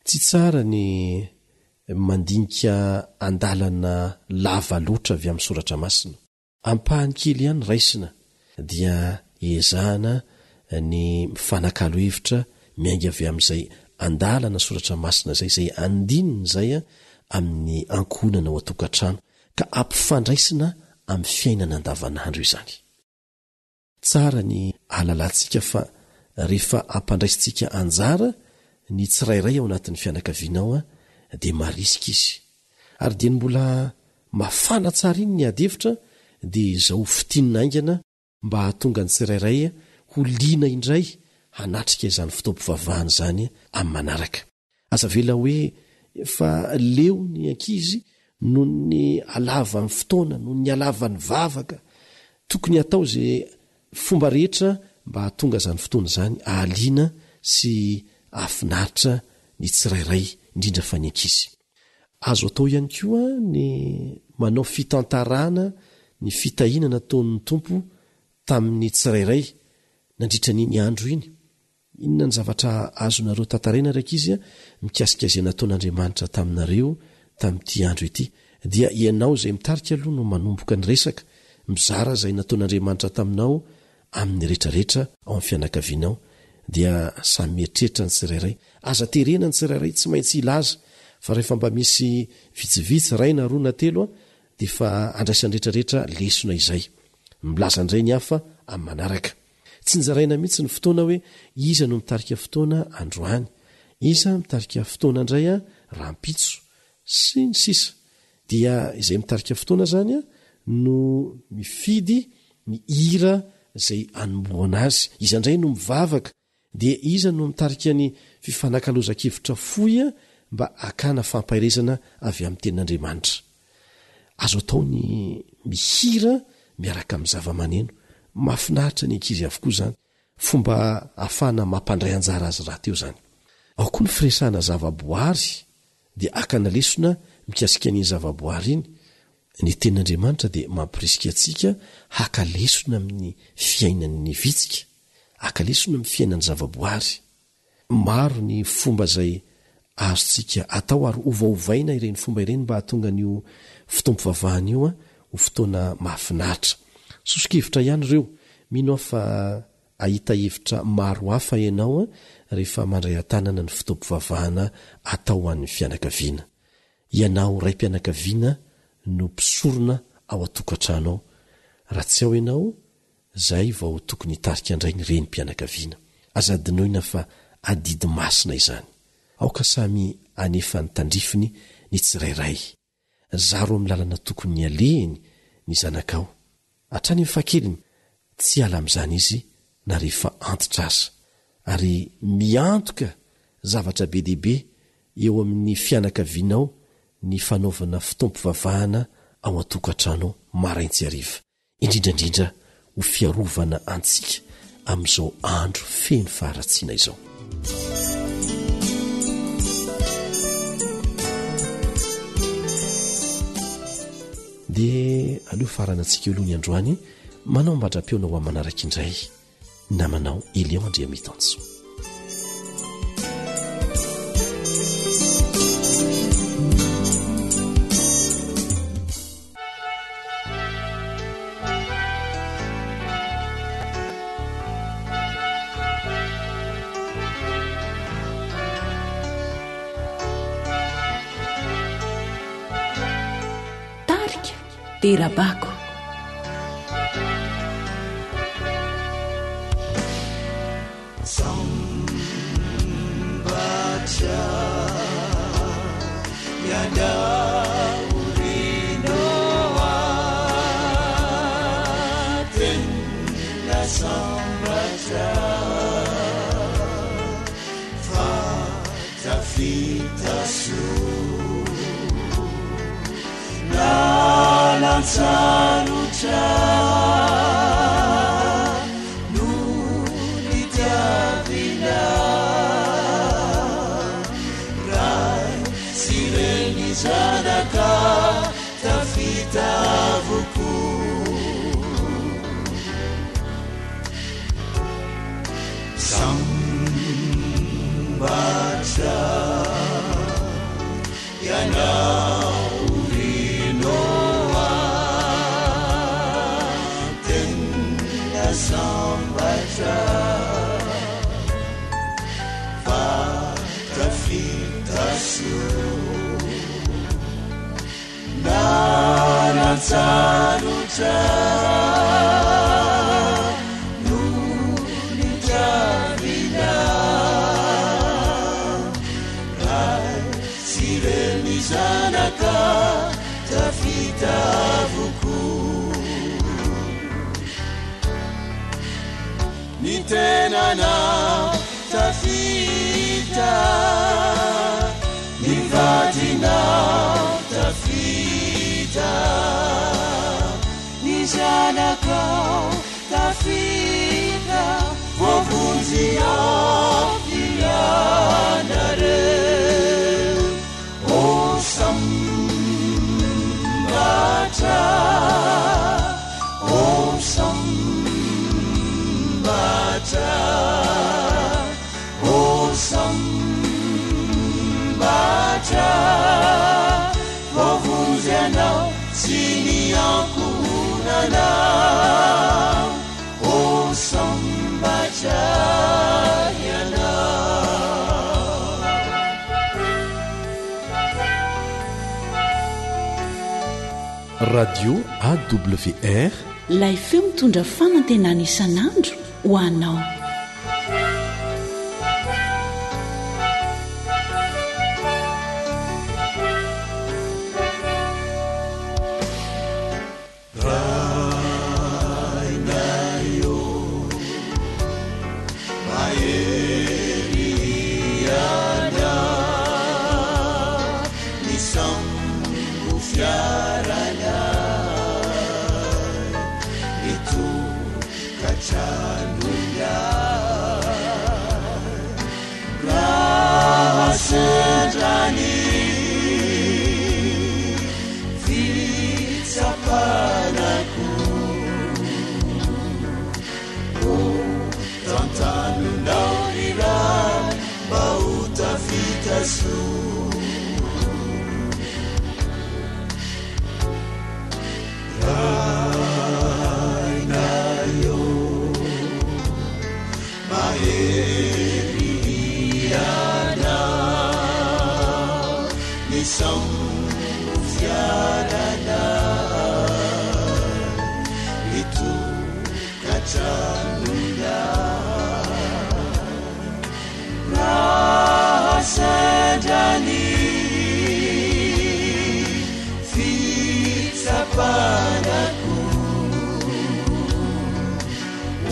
Tsy tsara ny mandinika andalana lava loatra avy amin'ny soratra masina. Ampahany kely ihany raisina dia ezahana ny mifanakalo hevitra miainga avy amin'izay andalana soratra masina izay, izay andininy izay amin'ny ankohonana ao an-tokantrano ka ampifandraisina amin'ny fiainana andavanandro izany. Tsara ny ahalalantsika fa rehefa ampandraisintsika anjara ny tsirairay ao anatin'ny fianakaviana ao dia marisika izy. Ary dieny mbola mafana tsara iny ny ady hevitra dia izao fintinina haingana mba hahatonga ny tsirairay ho liana indray hanatrika izany fotoam-pivavahana izany amin'ny manaraka. Aza avela hoe efa leo ny ankizy noho ny halavan'ny fotoana, noho ny halavan'ny vavaka. Tokony hatao izay fomba rehetra mba hahatonga izany fotoana izany hahaliana sy hahafinaritra ny tsirairay, indrindra fa ny ankizy. Azo atao ihany koa ny manao fitantarana ny fitahiana nataon'ny Tompo tamin'ny tsirairay nandritra an'iny andro iny. Inona ny zavatra azonareo tantaraina ry ankizy mikasika izay nataon'Andriamanitra taminareo tamin'ity andro ity? Dia ianao izay mitarika aloha no manomboka ny resaka, mizara izay nataon'Andriamanitra taminao amin'ny rehetrarehetra ao amin'ny fianakavianao. Dia samy mieritreritra ny tsirairay. Aza terena ny tsirairay tsy maintsy hilaza fa rehefa mba misy vitsivitsy, iray na roa na telo, dia efa andraisan'ny rehetrarehetra lesona izay. Milaza indray ny hafa amin'ny manaraka. Tsinjaraina mihitsy ny fotoana hoe iza no mitarika fotoana androany, iza mitarika fotoana indray rahampitso, sy ny sisa Dia izay mitarika fotoana izany no mifidy ny hira izay anombohana azy, iza indray no mivavaka, dia iza no mitarika ny fifanakalozan-kevitra fohy mba hakana fampaherezana avy amin'ny Tenin'Andriamanitra. Azo atao ny mihira miaraka amin'ny zavamaneno. Mahafinaritra ny ankizy avokoa izany. Fomba ahafahana mampandray anjara azy rahateo izany. Ao koa ny firesahana zavaboary dia hakana lesona mikasika an'iny zavaboary iny. Ny Tenin'Andriamanitra dia mampirisika antsika haka lesona amin'ny fiainan'ny vitsika, haka lesona amin'ny fiainan'ny zavaboary. Maro ny fomba izay azontsika atao ary ovaovaina ireny fomba ireny mba hahatonga an'io fotoam-pivavahana io ho fotoana mahafinaritra. Soso-kevitra ihany ireo. Mino aho fa hahita hevitra maro hafa ianao rehefa mandray an-tanana ny fotoam-pivavahana atao ho an'ny fianakaviana. Ianao raim-pianakaviana no mpisorona ao an-tokantrano ao. Raha tsy ao ianao, Zay vao tokony hitarika indray ny renim-pianakaviana. Aza adinoina fa adidy masina izany. Aoka samy hanefa ny tandrifiny ny tsirairay. Zaro amin'ny lalana tokony alehiny ny zanakao. Hatrany amin'ny fahakeliny, tsy hiala amin'izany izy na rehefa antitra aza. Ary miantoka zavatra be dia be eo amin'ny fianakavianao ny fanaovana fotoam-pivavahana ao an-tokantrano marain-tsy hariva. indrindra indrindra ho fiarovana antsika amin'izao andro feno faharatsiana izao. faranantsika eo aloha ny androany, manao ambadra-peona ho amin'ny manaraka indray. Namanao Elion Andriamitansoa. Tarika Derabako. Sambatra ianao ry Noa, tena sambatra fa tafita soa. Lalan-tsarotra no nodiavina, Ray sy Reny zanaka tafita avokoa. Sambatra Ianao ry Noa, tena sambatra fa tafita soa Lalan-tsarotra no nitraviana. Ray sy reny zanaka tafita avokoa. Ny tenanao tafita, ny vadinao tafita, ny zanakao Tafita voavonjy avy ianareo, ô sambatra, ô sambatra, ô sambatra, voavonjy anao sy ny ankohonanao. Ho sambatra ianao. Radio AWR. Ilay feo mitondra fanantenana isan'andro ho anao. Rainay ô, mahery hianao, ny sambo fiaranay, ny tokantranonay, raha sendra ny Fitsapana koa Ho tantanonao ry Ray mba ho tafita soa Rainay ô Mahery hianao ny sambo fiaranay, ny tokantranonay. Raha sendra ny fitsapana koa.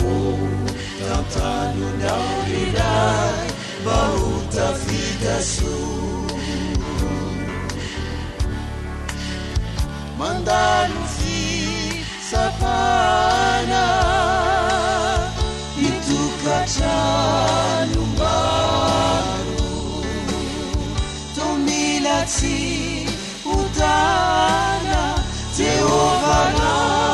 O tantanonao ry Ray mba ho tafita soa. Mandalo fitsapana ny tokantrano maro. Toa mila tsy ho tana Jehovah Ray.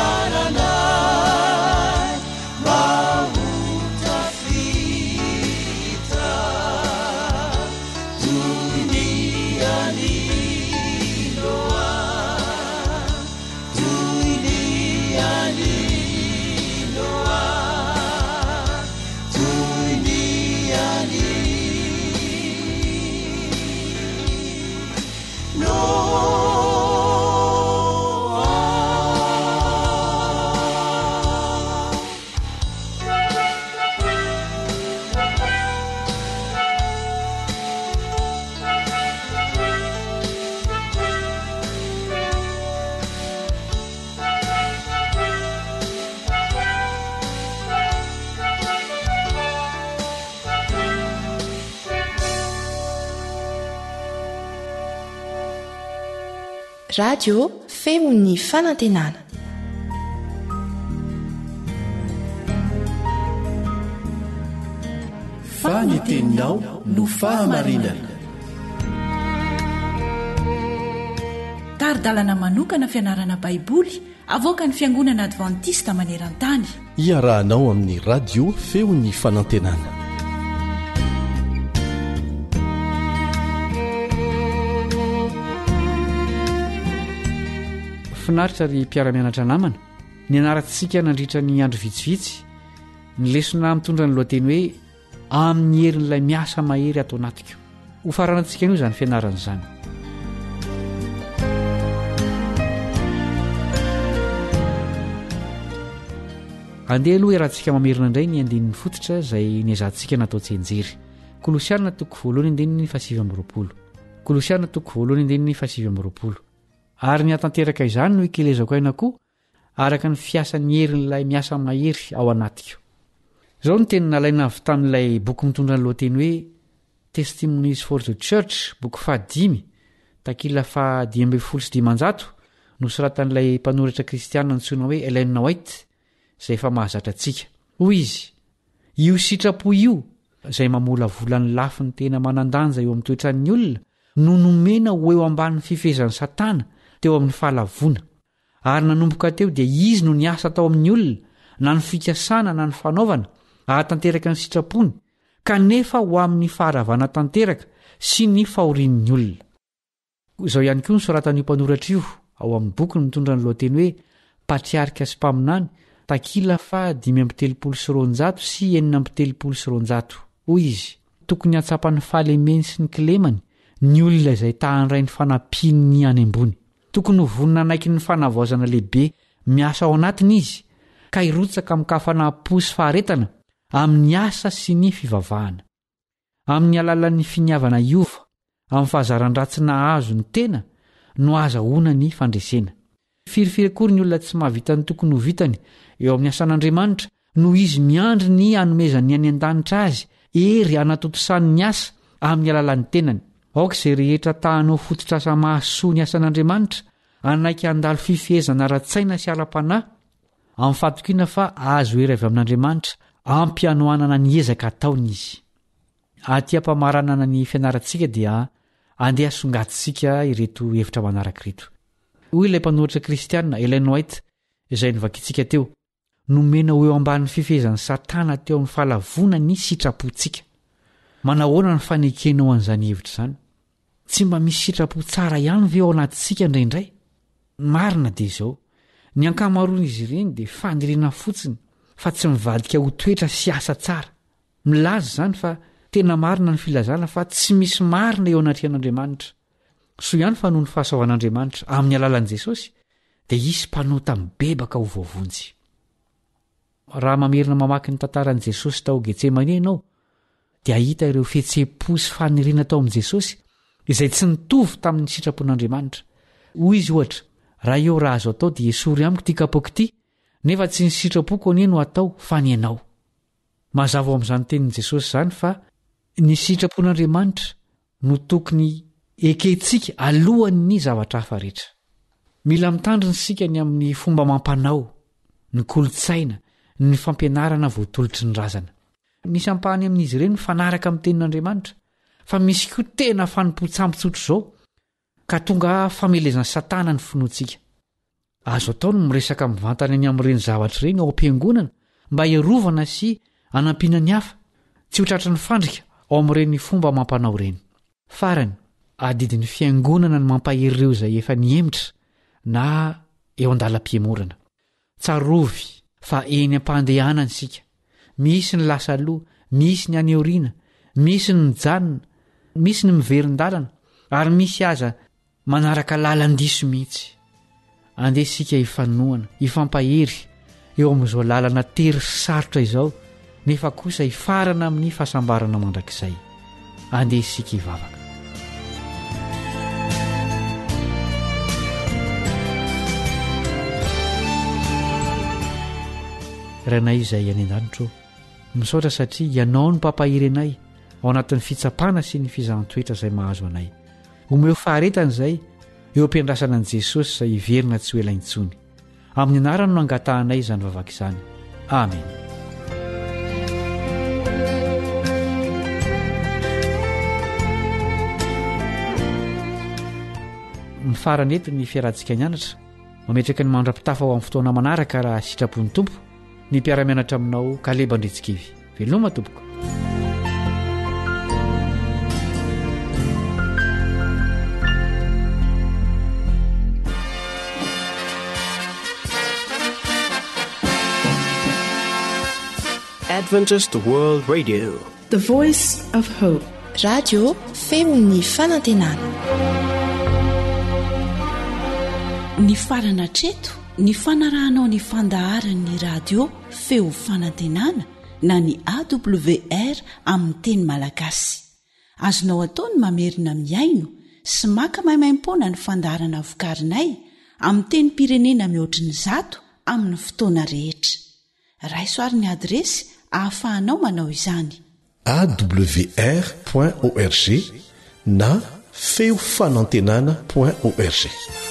fiainanay mba ho tafita toy ny an'i Noa, toy ny an'i Noa, toy ny an'i Radio Feon'ny Fanantenana. Fa ny teninao no fahamarinana. Tari-dalana manokana fianarana Baiboly avoakan'ny Fiangonana Advantista maneran-tany. Iarahanao amin'ny Radio Feon'ny Fanantenana. Finaritra ry mpiara-mianatra namana, nianarantsika nandritra ny andro vitsivitsy ny lesona mitondra ny lohateny hoe Amin'ny herin'ilay miasa mahery ato anatiko. Ho faranantsika anio izany fianarana izany. Andeha aloha iarahantsika mamerina indray ny andininy fototra izay niezahantsika natao tsianjery. Kolosiana toko voalohany andininy fahasivy amby roapolo. Kolosiana toko voalohany andininy fahasivy amby roapolo. Ary ny hatanteraka izany no ikelezako aina koa araka ny fiasan'ny herin'ilay miasa mahery ao anatiko. Izao no teny nalaina avy tamin'ilay boky mitondra ny lohateny hoe Testimonies for the Church, boky fahadimy, takila faha-515, nosoratan'ilay mpanoratra kristiana antsoina hoe Ellen White, izay efa mahazatra antsika. Hoy izy, Io sitrapo io, izay mamolavola ny lafiny tena manan-danja eo amin'ny toetran'ny olona, no nomena ho eo ambanin'ny fifehezan'i Satana teo amin'ny fahalavoana. Ary nanomboka teo dia izy no niasa tao amin'ny olona, na ny fikasana na ny fanaovana, hahatanteraka ny sitrapony, kanefa ho amin'ny faharavana tanteraka sy ny fahorian'ny olona. Izao ihany koa no soratan'io mpanoratra io ao amin'ny bokiny mitondra ny lohateny hoe Patriarika sy Mpaminany, takila faha 235 sy 236. Hoy izy, Tokony hahatsapa ny fahalemeny sy ny kilemany ny olona izay ta handray ny fanampian'ny any ambony. Tokony ho vonona hanaiky ny fanavaozana lehibe miasa ao anatiny izy, ka hirotsaka amin-kafanam-po sy faharetana amin'ny asa sy ny fivavahana. Amin'ny alalan'ny finiavana hiova amin'ny fahazaran-dratsy nahazo ny tena no ahazahoana ny fandresena. Firifiry akory ny olona tsy mahavita ny tokony ho vitany eo amin'ny asan'Andriamanitra noho izy miandry ny hanomezan'ny any an-danitra azy hery hanatontosany ny asa amin'ny alalan'ny tenany. Aoka izay rehetra ta hanao fototr'asa mahasoa ny asan'Andriamanitra hanaiky handalo fifehezana ara-tsaina sy ara-panahy amin'ny fahatokiana fa hahazo hery avy amin'Andriamanitra ampy hanohanana ny ezaka ataony izy. Aty am-pamaranana ny fianarantsika dia andeha hasongadintsika ireto hevitra manaraka ireto. Hoy ilay mpanoratra kristiana, Ellen White, izay novakintsika teo, Nomena ho eo ambanin'ny fifehezan'i Satana teo amin'ny fahalavoana ny sitrapontsika. Manahoana ny fanekenao an'izany hevitra izany? Tsy mba misy sitrapo tsara ihany ve ao anatintsika indraindray? Ny marina dia izao, ny ankamaroan'izy ireny dia faniriana fotsiny fa tsy mivadika ho toetra sy asa tsara. Milaza izany fa tena marina ny filazana fa tsy misy marina eo anatrehan'Andriamanitra. Soa ihany fa noho ny fahasoavan'Andriamanitra amin'ny alalan'i Jesosy dia hisy mpanota mibebaka ho voavonjy. Raha mamerina mamaky ny tantaran'i Jesosy tao Getsemane ianao dia hahita ireo fihetseham-po sy faniriana tao amin'i Jesosy izay tsy nitovy tamin'ny sitrapon'Andriamanitra. Hoy izy ohatra, Raha eo raha azo atao dia esory amiko ity kapoaka ity, nefa tsy ny sitrapoko anie no atao fa ny anao. Mazava ao amin'izany tenin'i Jesosy izany fa ny sitrapon'Andriamanitra no tokony ekentsika alohan'ny zavatra hafa rehetra. Mila mitandrina isika ny amin'ny fomba amam-panao, ny kolontsaina, ny fampianarana voatolotry ny razana. Misy ampahany amin'izy ireny mifanaraka amin'ny tenin'Andriamanitra, fa misy koa tena fanompoan-tsampy tsotr'izao, ka tonga famelezan'i Satana ny finoantsika. Azo atao ny miresaka mivantana ny amin'ireny zavatra ireny ao am-piangonana mba hiarovana sy hanampiana ny hafa tsy ho tratry ny fandrika ao amin'ireny fomba amam-panao ireny. Farany, adidin'ny fiangonana ny mampahery ireo izay efa nihemotra na eo an-dalam-pihemorana. Tsarovy fa eny am-pandehanana isika. Misy ny lasa aloha, misy ny any aoriana, misy ny mijanona, misy ny miverin-dalana ary misy aza Manaraka lalan-diso mihitsy. Andeha isika hifanohana, hifampahery eo amin'izao lalana tery sy sarotra izao, nefa kosa hifarana amin'ny fahasambarana mandrakizay. Andeha isika hivavaka. Rainay izay any an-danitra ô, misaotra satria Ianao no mpampahery anay ao anatin'ny fitsapana sy ny fizahan-toetra izay mahazo anay. Omeo faharetana izay eo am-piandrasana an'i Jesosy izay hiverina tsy ho ela intsony. Amin'ny anarany no angatahanay izany vavaka izany. Amena. Mifarana eto ny fiarahantsika nianatra. Mametraka ny mandra-pitafa ho amin'ny fotoana manaraka raha sitrapon'ny Tompo ny mpiara-mianatra aminao Kaleba Andritsikivy. Veloma tompoko. Adventist World Radio. The Voice of Hope. Radio feon'ny fanantenana. Nifarana hatreto ny fanarahanao ny fandaharan'ny radio feo fanantenana na ny AWR amin'ny teny malagasy. Azonao atao ny mamerina mihaino sy maka maimaimpoana ny fandaharana vokarinay amin'ny tenim-pirenena mihoatry ny zato amin'ny fotoana rehetra. Raiso ary ny adiresy ahafahanao manao izany. Awr point org na feo fanantenana point org.